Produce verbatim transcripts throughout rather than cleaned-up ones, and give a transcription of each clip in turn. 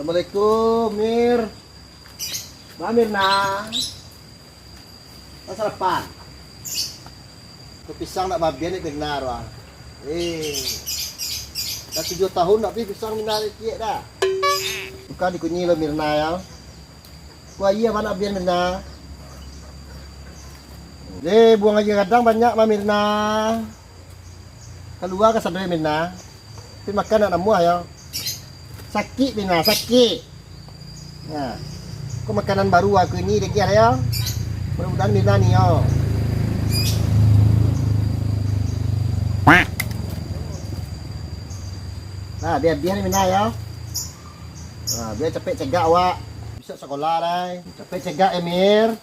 Assalamualaikum, Mir. Ba, Mirna. Masa depan. Ko pisang ndak babian ni Mirna tu, ah. Eh. Dah tujuah tahun ndak bali pisang Mirna ciek dah. Bukan dikunyi lo Mirna yo. Ko aia bana bian Mirna. Deh, buang aia gadang banyak mah Mirna. Kalua ka sadonyo Mirna. Tapi makan ndak namuah yo. Sakik Mirna, sakik. Nah. Ko makanan baru aku ini dek yo. Mudah-mudahan Mirna ni yo. Nah, biar-biar Mirna yo. Nah, biar capek cegak awak. Bisa sekolah lai. Capek cegak Emir.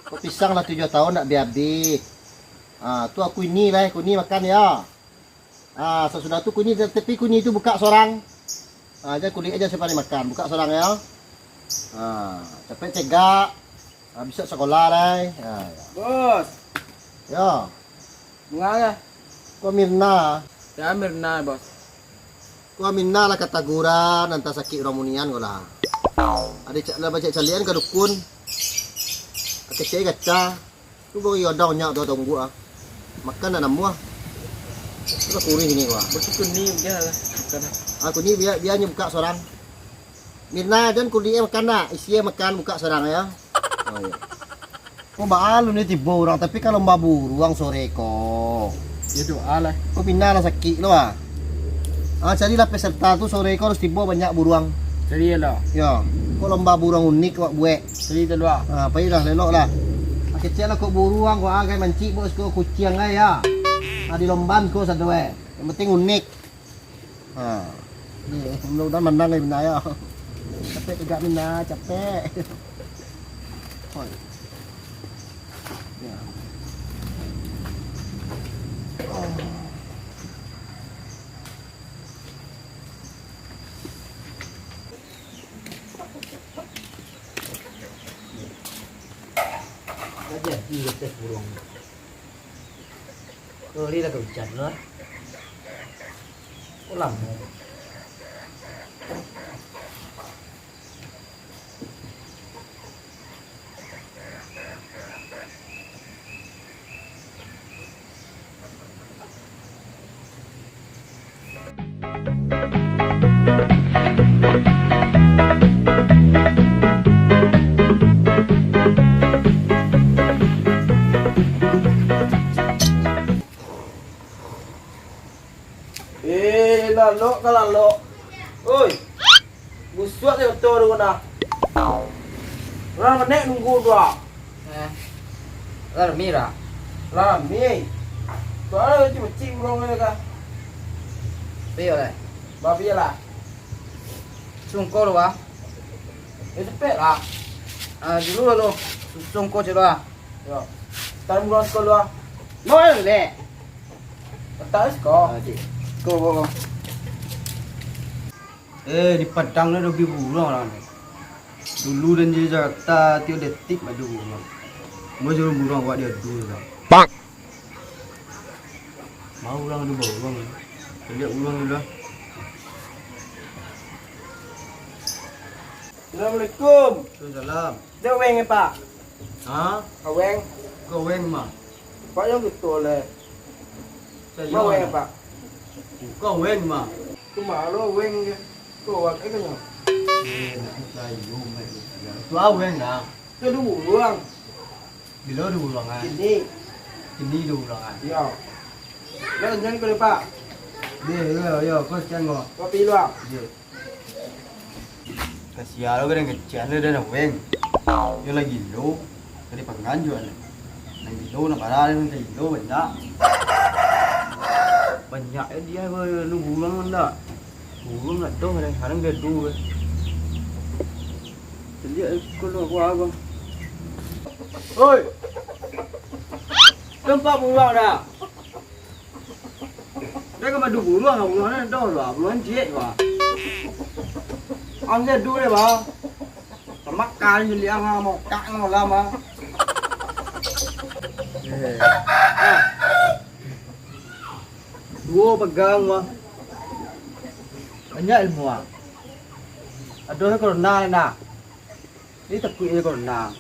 Ko pisang lah tujuah tahun ndak biabih. Ah, tu aku ini lai, kuni makan yo. Ah, sasudah tu kuni, tapi kuni tu buka sorang. Ah, jan kulik aja sampai dimakan, buka sorang yo. Ah, capek cegak. Ah, bisa sekolah lai. Ah, yo. Bos. Yo. Bunga lah. Ko Mirna. Ya, Mirna, Bos. Ko Mirna lah kataguran, antah sakik urang munian ko lah. Ado cak lah bacak calian ka dukun. Kecek gaca. Tu baru iyo dong nyak tu tunggu ah. Makan ndak namuah. Tu lah kurih ni ko ah. Bos tu ni biar lah. Bukan. Ah, kuni biar, biar nyo buka sorang. Mirna, jan kulik e makan nak, isi e makan, buka sorang yo. Oh, iyo. Ko baa alun ni tibo urang, tapi ka lomba buruang sore ko. Yo doa lah. Ko Mirna lah sakik lo ah. Ah, carilah peserta tu sore ko harus tibo banyak buruang. Cari lah. Yo, ko lomba buruang unik awak buek. Cari tu lah. Ah, pailah elok lah. Ah, kecek lah ko buruang ko ah, kai mancik bos ko kuciang ai yo. Ah, di lomban ko sado e. Yang penting unik. Ha. Ni, mudah-mudahan manang lai Mirna yo. Capek cegak Mirna, capek. Hoi. Yo. Oh. Jadi, tes burung. Kali lah ka ujan lah. Kok lamo. Eh, lalok ka lalok. Oi. Busuak dek motor tu kena. Urang manek nunggu tu ah. Eh. Lah rami dah. Lah rami. Tu ada kecil-kecil urang ni kah? Piye lah. Babi lah. Sungko tu ah. Eh, cepet lah. Ah, dulu lah tu. Sungko cek tu ah. Yo. Taruh murah sekali ah. Mau leh. Petak es kau. Ah, cik. Kau, kau, kau. Eh, di Padang ni ado buruang urang ni. Dulu dan di Jakarta, tiok detik ado buruang. Mau suruh buruang awak diadu lah. Pak. Mau urang ado buruang ni. Liek buruang ni lah. Assalamualaikum. Waalaikumsalam. Ado weng, Pak? Ha? Ka weng. Ka weng mah. Pak, yang betul, eh. Saya Ma weng, Pak? Bukan weng mah. Tu ma lo weng je. Tu awak eh, kan? Eh, nak saya, mai. Tu aweng dah. Tu dulu, Bang. Bilo dulu, Bang, ah? Kini. Kini dulu, Bang, ah? Yo. Dah jangan kau, Pak. Yo, yo, yo, kau sekian kau. Kopi lu, ah? Yo. Kasian lo gadang kecek lo, dah weng. Yo lagi lo, tadi pangan juo lo. Nan gilo, nan parah, nan gilo banyak. Banyak yo dia, lo buruang ndak? Buruang ndak doh, kadang-kadang dia duo. Caliak kalau aku abang. Oi. Nampak buruang dah? Dah ka madu buruang, buruang ni dah lah, buruang ciek lah. Ang dia duo deh, bah. Tamakan je liang ah, mokak nang lah, bah. Eh. Ah. Duo pegang, bah. Banyak ilmu, ah. Aduh, corona nak. Ni takuik ni corona.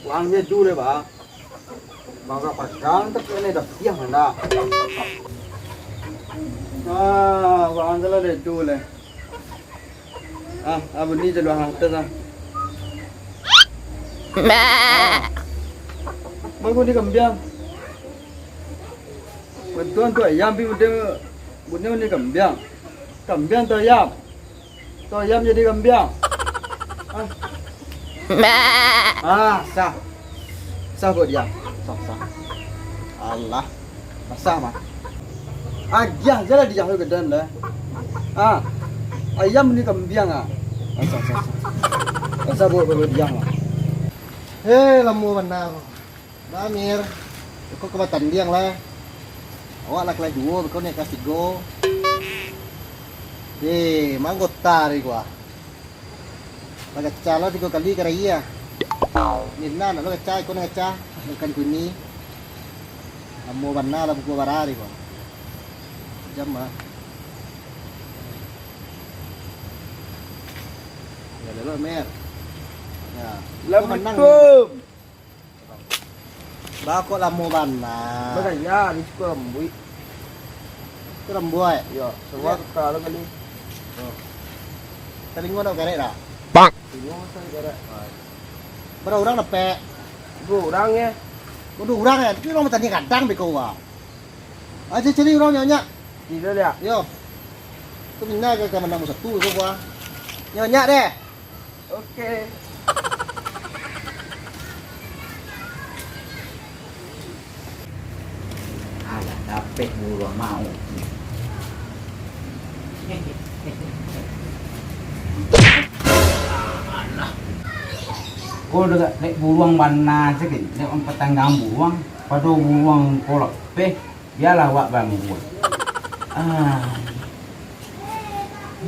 Wang je dulu, Bang. Bang, berapa jam takuik ni dah siang dah. Ah, wang je lah deh dulu. Ah, abun ni je luang atas ah. Bagus ni kambiang. Bantuan tu ayam pi bunyi, bunyi ni kambiang. Kambiang tu ayam. Tu ayam jadi kambiang. Ah. Ah, sah. Sah buat dia. Sah, sah. Allah. Basah mah. Agiah je lah diah tu gadang dah. Ah. Ayam ni kambiang ah. Basah, sah, sah. Basah buat, buat diah mah. Hei, lamo bana. Bah, Mir, beko ka batandiang lah. Awak lah kelas duo, beko naiak kelas tigo. Eh, manggota dari gua. Lah gaca lah tigo kali ka raya. Mirna nak lo gaca, iko nak gaca. Bukan kuni. Lamo bana lah buku bara dari gua. Jam ah. Ya, dulu, Mir. Ya. Assalamualaikum. Bah, kok lamo bana? Bagaya, di cukup rambuik. Itu rambuik? Yo, semua tukar lo kali. Oh. Talingo nak garek dah? Pak. Talingo masa garek. Bara urang dapek? Duo urang ya. Oh, duo urang ya? Tapi urang batani kadang beko wa. Aja cari urang nyak-nyak. Tigo dia. Yo. Tu minta ke kamar nomor satu tu wa. Nyak-nyak deh. Oke. Alah, dapek buruang mau. Alah. Ko dek buruang bana saketek, dek mampatanggang buruang, pado buruang ko lapeh. Bialah awak bangguang. Ah.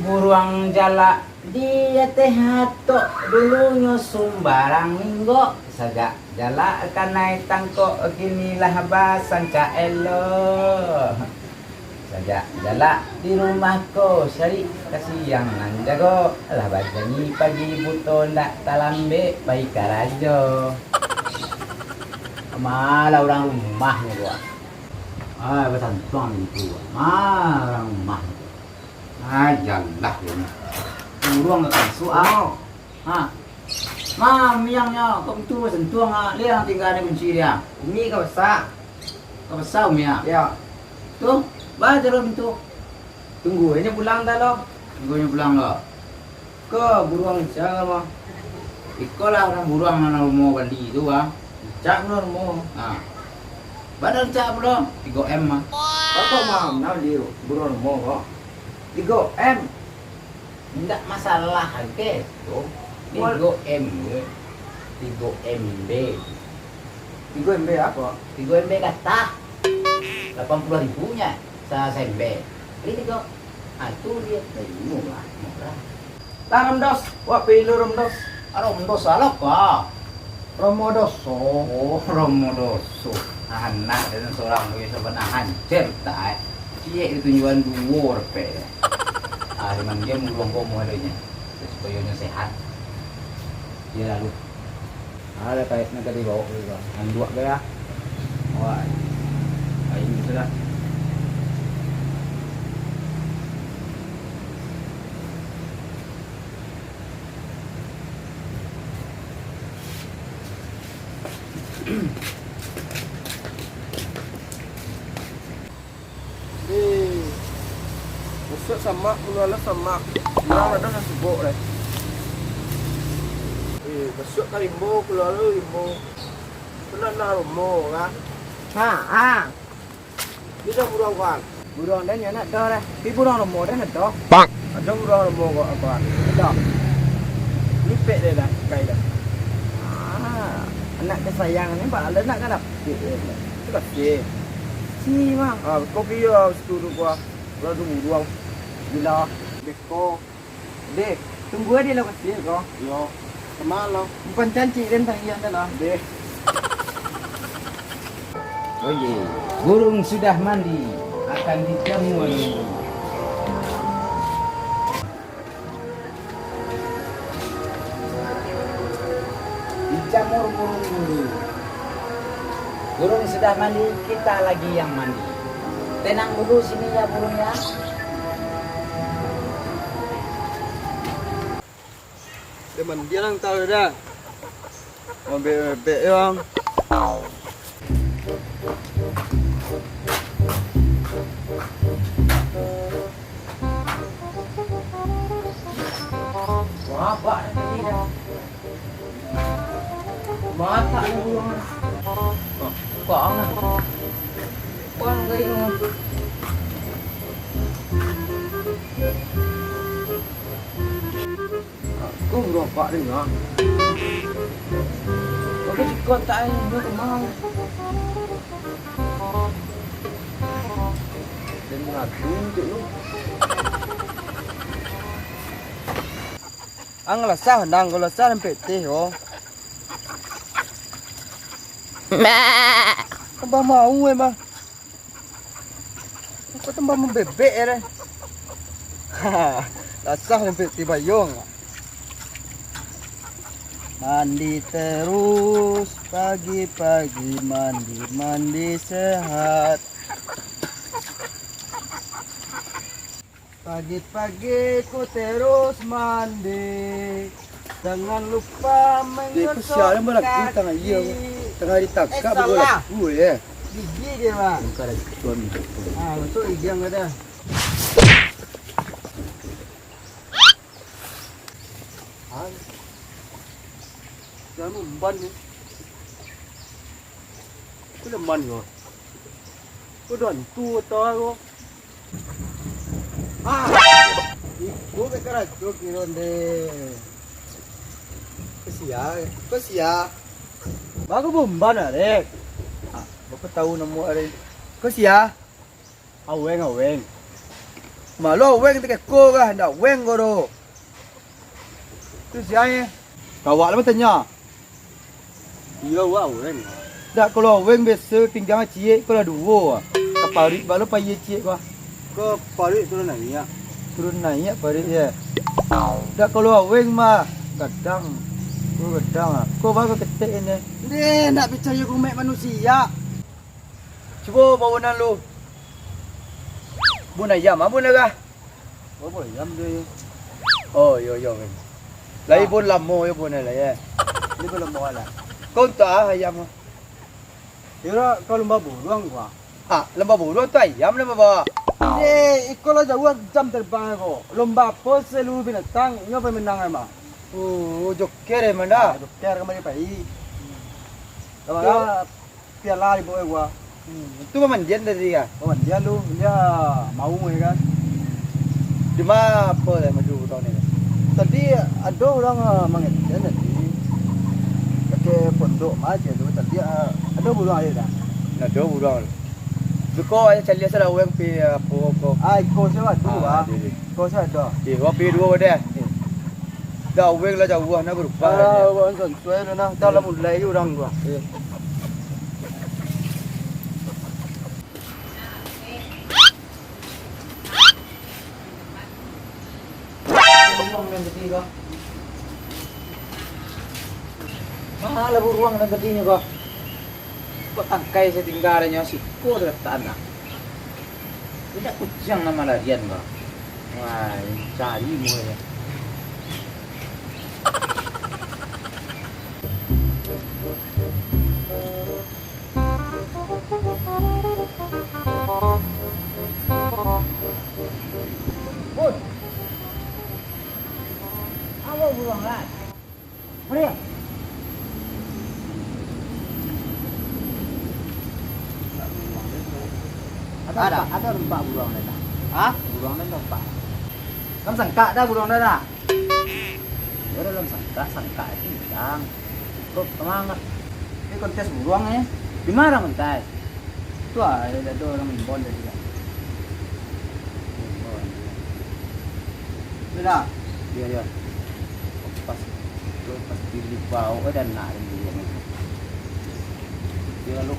Buruang jalak di ateh atok, dulunyo sumbarang minggok. Sajak jalak kanai tangkok, kini lah basancak elok. Sajak jalak di rumah ko, sarik ka siang nan jago. Lah bajanji pagi buto ndak talambek pai karajo. Malah urang rumahnyo ko. Ah, basantuang itu. Ah, urang rumah. Ah, jalah ini. Buruang ka masuak ah. Ha. Ma, miangnyo, kok itu basantuang ah. Liang tingga di kunci dia. Umi ka basa. Ka basa umi ah. Ya. Tu, ba jalan pintu. Tunggu inyo pulang dah lo. Tunggu inyo pulang lo. Ko buruang sia mah. Iko lah urang buruang nan rumo bali tu ah. Cak pulo rumo. Ha. Badan cak pulo tigo M mah. Kok mah nan di buruang rumo ko? Tigo M. Indak masalah harga tu. Tigo M je. Tigo M B. Tigo M B apo? Tigo M B gatah. Lapan puluah ribu nyo sa-, saember. Bali tigo. Ah, tu dia. Eh, murah, murah. Lah, Rom Dos. Wak pilu, Rom Dos. Ah, Rom Dos, salah ka? Romo Doso. Oh, Romo Doso. Anak dia surang tu, sabana hancur tak, eh. Ciek ditunjuan duo repek dia. Ah, cuman dia murung komo adanya. Supaya dia sehat. Dia lalu. Ada kaitnya tadi bawa juga. Anduak gaya. Wah. Kain sudah. Eh, basuak samak, kalualah samak. Urang ado sasubok deh. Eh, basuak ka rimbo, kalualah rimbo. Kena nak rumo, kan? Ha, ha. Ni dah buruang, kawan. Buruang den nyo nak doh deh. Tapi buruang rumo den ado. Pak. Ado buruang rumo kok, kawan. Ado. Lipek deh dah, kai dah. Ah, anak kesayangan ni, Pak. Ada nak kan? Itu kasih. Si, Bang. Ah, kopi ya, situ tu, gua. Kalau tu buruang. Gila. Beko. Deh, tunggu aja lah kasih ko. Yo, sama lo. Bukan cancik den tangian dah lah. Deh. Oh ye, burung sudah mandi, akan dijamu dulu. Jamur burung dulu. Burung sudah mandi, kita lagi yang mandi. Tenang dulu sini ya burung ya. Dia mandi lang tahu dah. Mabek-mabek yang. Wah, apa ni dah? Matak ni burung ni. Kok angan? Kok angan kayak ni? Aku burung apa ni, ah? Aku suka tak ini, dia kemang. Dia ngadu tu. Ang lasah, nang ko lasah sampai teh, oh. Tambah mau, eh, Bang. Ko tambah mambebek, eh, deh. Lasah sampai teh bayong. Mandi terus, pagi-pagi mandi, mandi sehat. Pagi-pagi ku terus mandi, jangan lupa menggosok kaki. Tangah hari tangkap, eh, salah. Gigi dia, Bang. Bukan lagi suami. Ah, masuk gigi yang ada. Hai. Jangan umban ni. Aku leman ko. Ko ado hantu atau ko. Ah! Iko ka karajo kiron deh. Ko sia, ko sia. Bagus bomba nak, Rek. Ah, bapak tahu namo Rek. Ko sia. Aweng, aweng. Malu aweng takeko kah, ndak aweng ko doh. Tu sia, eh? Kawak lah batanya. Iyo, awak aweng. Dak, kalau aweng biaso pinggang ciek, kalau duo. Ka paruik balo payie ciek, bah. Ka paruik turun naiak. Turun naiak paruik, ya. Dak, kalau aweng mah gadang. Oh, gadang ah. Ko bah ka ketek ini. Deh, ndak picayo kumek manusia. Cubo bawo nan lu. Bun ayam, ah, bun agah. Oh, bun ayam dia. Oh, iyo, iyo, men. Lai bun lamo yo bun lai, eh. Ini bun lamo lah. Kau untuak ah ayam? Ira ka lomba buruang gua. Ah, lomba buruang tu ayam lah bawa. Eh, iko lah jauah jam terbang ko. Lomba apo seluruh binatang, inyo pemenang emang. Oh, joker emang dah. Ah, joker kamari pai. Lomba piala dibawa gua. Hmm, itu pamandian tadi kah? Pamandian tu, dia mau ya kan. Cuma apa lah maju tahun ni? Tadi ada orang, ah, mangedan tadi. Pakai pondok aja tu tadi, ah, ada buruang aja dah. Ada buruang. Duko aja cari asal orang pi apa ko. Ah, iko saya tu ah. Iko saya ada. Okey, wapi dua wadah. Dah weng lah jauh nah berubah. Ah, wang sansuai nah. Dah lah mulai orang tu. Buruang nan tadi ko. Malah buruang nan tadi nyo ko. Kok tangkai satingga nyo siko dilatakan nak. Indak kuciang nan malarian ko. Wah, cari muahnyo. Bun. Apo buruang lah? Mari. Ada. Ada nampak buruang dah. Hah? Buruang dah nampak. Kan sangkak dah buruang dah. Yo, dalam sangkak, sangkak itu hilang. Kok semangat? Ini kontes buruang, eh. Di mana kontes? Tu ah, ada orang imbon tadi lah. Sudah. Iya, iya. Pas, pas pilih bau, eh, dan nak buruang itu. Dia lalu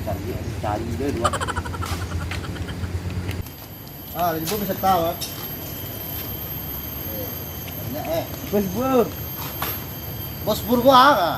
cari, cari dia dua. Ah, lagi pun bisa tahu, ah. Eh, banyak, eh. Bos Bur. Bos Bur gua, ah.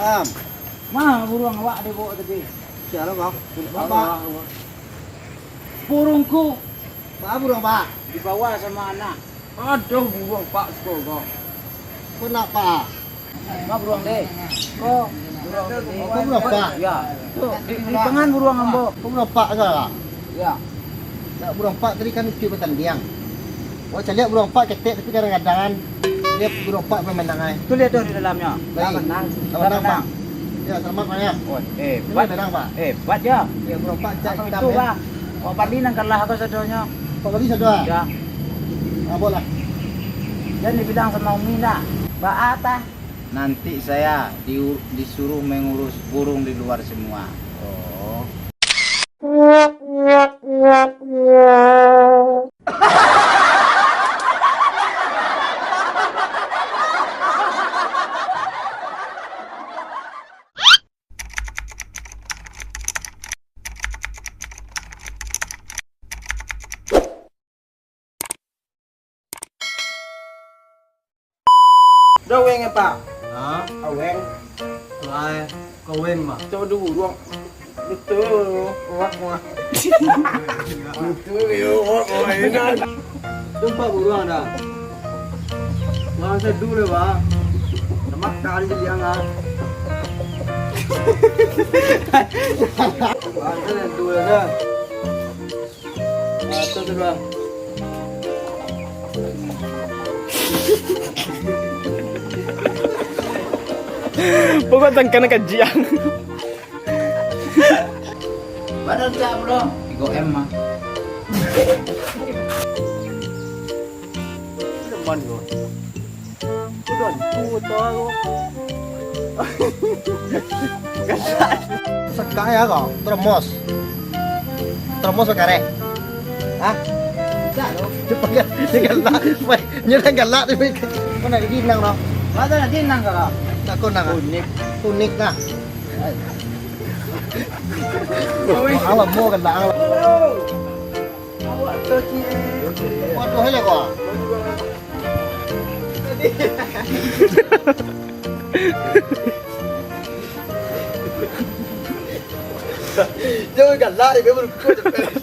Salam. Ma buruang awak ado bawa tadi? Sia lo, Bang? Bapak. Burungku. Baa buruang, Pak? Dibawa samo anak. Aduh, buruang Pak siko ko. Ko nak, Pak? Ma buruang deh. Ko buruang deh. Ko buruang Pak? Ya. Tu, di, di pangan buruang ambo. Ko buruang Pak ka? Ya. Nak buruang Pak tadi kan ucuik batandiang. Wah, caliak buruang Pak ketek, tapi kadang-kadang kan dia buruang Pak pamenang ai. Tu lihat tu di dalamnya. Baik. Dah menang. Dah menang, Pak. Ya, selamat, Pak, ya. Oh, eh, Ini Pak. Menang, Pak. Eh, Pak, ya. Ya, buruang Pak cak Apa hitam, itu, ya. Pak? Pak Bali nang kalah ko sadonyo. Pak Bali sado, ah? Ya. Ah, bola. Jan dibilang sama Umi lah. Baa tah? Nanti saya di-, disuruh mengurus burung di luar semua. Oh. Dah weng apa? Ha? Aweng. Lai, kau weng mah. Cok dulu, ruang. Betul, ruang mah. Betul, yo, ruang mah enak. Sumpah buruang dah. Wah, seduh deh, Bang. Lemak kali liang ah. Wah, seduh deh. Nah, tu, tu, Bang. Pokok tangkana kajian. Badan tak, bro. Dua M mah. Teman ko. Udah, ku tahu. Sakak ya kau, termos. Termos karek. Hah? Bisa lo. Dia pakai, dia galak. Weh, dia dah galak tu. Kau nak jinang lo. Masa nak jinang kau? Tak kau nak. Unik. Unik lah. Alam mau galak. Waduh, aja kau. Jangan galak, dia baru kau cepat.